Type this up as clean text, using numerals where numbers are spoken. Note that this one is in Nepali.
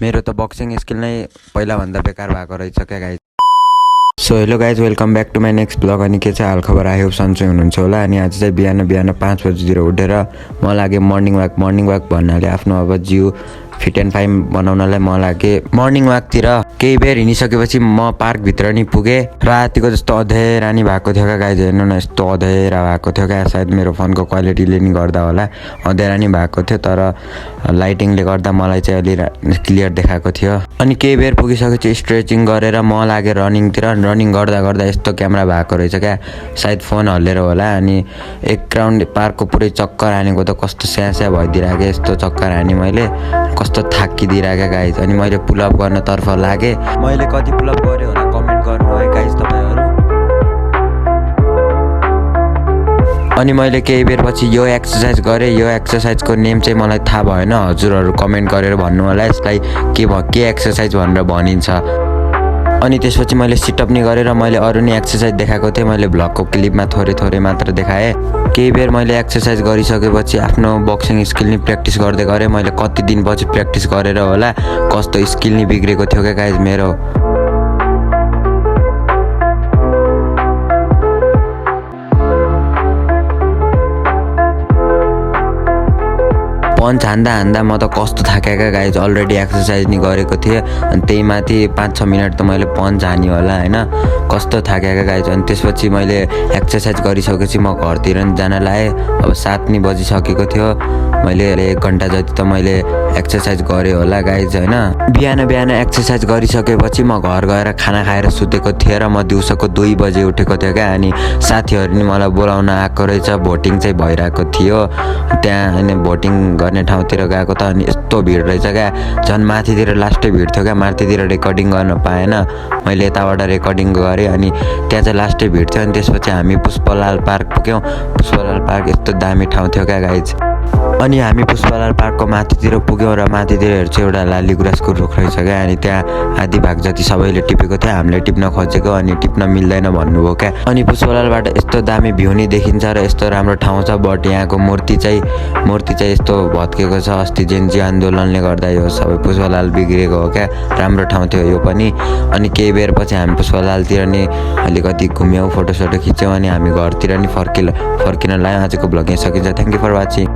मेरो त बक्सिङ स्किल नै पहिलाभन्दा बेकार भएको रहेछ क्या guys. So hello guys, welcome back to my next blog. अनि के चाहिँ हालखबर, आई होप सन्चै हुनुहुन्छ होला। अनि आज चाहिँ बिहान 5 बजीतिर उठेर म लागे मर्निङ वाक भन्नाले आफ्नो अब जिउ फिट एन्ड फाइन बनाउनलाई म लागे मर्निङ वाकतिर। केही बेर हिँडिसकेपछि म पार्कभित्र नि पुगेँ। रातिको जस्तो अँधेरा नि भएको थियो क्या गाइज, हेर्नु न यस्तो अँधेरा भएको थियो क्या। सायद मेरो फोनको क्वालिटीले नि गर्दा होला अँधेरा नि भएको थियो, तर लाइटिङले गर्दा मलाई चाहिँ अलि क्लियर देखाएको थियो। अनि केही बेर पुगिसकेपछि स्ट्रेचिङ गरेर म लागे रनिङतिर। रनिङ गर्दा यस्तो क्यामेरा भएको रहेछ क्या, सायद फोन हल्लेर होला। अनि एक राउन्ड पार्कको पुरै चक्कर हानेको त कस्तो स्यास्या भइदिइरहेको, यस्तो चक्कर हाने मैले, कस्तो थाकिदिइरहेको गाइज। अनि मैले पुलअप गर्नतर्फ लागेँ। मैले कति पुलअप गरेँ होला कमेन्ट गर्नु है गाइज तपाईँहरू। अनि मैले केही बेरपछि यो एक्सर्साइज गरेँ। यो एक्सर्साइजको नेम चाहिँ मलाई थाहा भएन, हजुरहरू कमेन्ट गरेर भन्नु होला यसलाई के एक्सर्साइज भनेर भनिन्छ। अनि त्यसपछि मैले सिटअप नि गरेर मैले अरू नि एक्सर्साइज देखाएको थिएँ। मैले भ्लगको क्लिपमा थोरै मात्र देखाएँ। केही बेर मैले एक्सर्साइज गरिसकेपछि आफ्नो बक्सिङ स्किल नि प्र्याक्टिस गर्दै गरेँ। मैले कति दिनपछि प्र्याक्टिस गरेर होला कस्तो स्किल नि बिग्रेको थियो क्या गाइज मेरो। पन्च हान्दा म त कस्तो थाकेको गाइज। अलरेडी एक्सर्साइज नि गरेको थिएँ, अनि त्यही माथि 5-6 मिनट त मैले पन्च हान्यो होला होइन, कस्तो थाकेको गाइज। अनि त्यसपछि मैले एक्सर्साइज गरिसकेपछि म घरतिर नि जान लाएँ। अब 7 नि बजिसकेको थियो। मैले 1 घन्टा जति त मैले एक्सर्साइज गरेँ होला गाइज होइन। बिहान एक्सर्साइज गरिसकेपछि म घर गएर खाना खाएर सुतेको थिएँ र म दिउँसोको 2 बजे उठेको थियो क्या। अनि साथीहरू नि मलाई बोलाउन आएको रहेछ, भोटिङ चाहिँ भइरहेको थियो त्यहाँ। अनि भोटिङ गर्ने ठाउँतिर गएको त अनि यस्तो भिड रहेछ क्या, झन् माथितिर लास्टै भिड थियो क्या। माथितिर रेकर्डिङ गर्न पाएन, मैले यताबाट रेकर्डिङ गरेँ। अनि त्यहाँ चाहिँ लास्टै भिड थियो। अनि त्यसपछि हामी पुष्पलाल पार्क पुग्यौँ। पुष्पलाल पार्क यस्तो दामी ठाउँ थियो क्या गाइज। अनि हामी पुष्पलाल पार्कको माथितिर पुग्यौँ र माथितिर हेर्छु एउटा लाली गुराँसको रुख रहेछ क्या। अनि त्यहाँ आधी भाग जति सबैले टिपेको थियो, हामीले टिप्न खोजेको अनि टिप्न मिल्दैन भन्नुभयो क्या। अनि पुष्पलालबाट यस्तो दामी भ्यू नि देखिन्छ र यस्तो राम्रो ठाउँ छ। बट यहाँको मूर्ति चाहिँ यस्तो भत्केको छ। अस्ति जेन्जी आन्दोलनले गर्दा यो सबै पुष्पलाल बिग्रेको हो क्या। राम्रो ठाउँ थियो यो पनि। अनि केही बेर पछि हामी पुष्पलालतिर नि अलिकति घुम्यौँ, फोटोसोटो खिच्यौँ। अनि हामी घरतिर नि फर्किन लाग्यौँ। आजको भ्लग यहाँ सकिन्छ। Thank you for watching.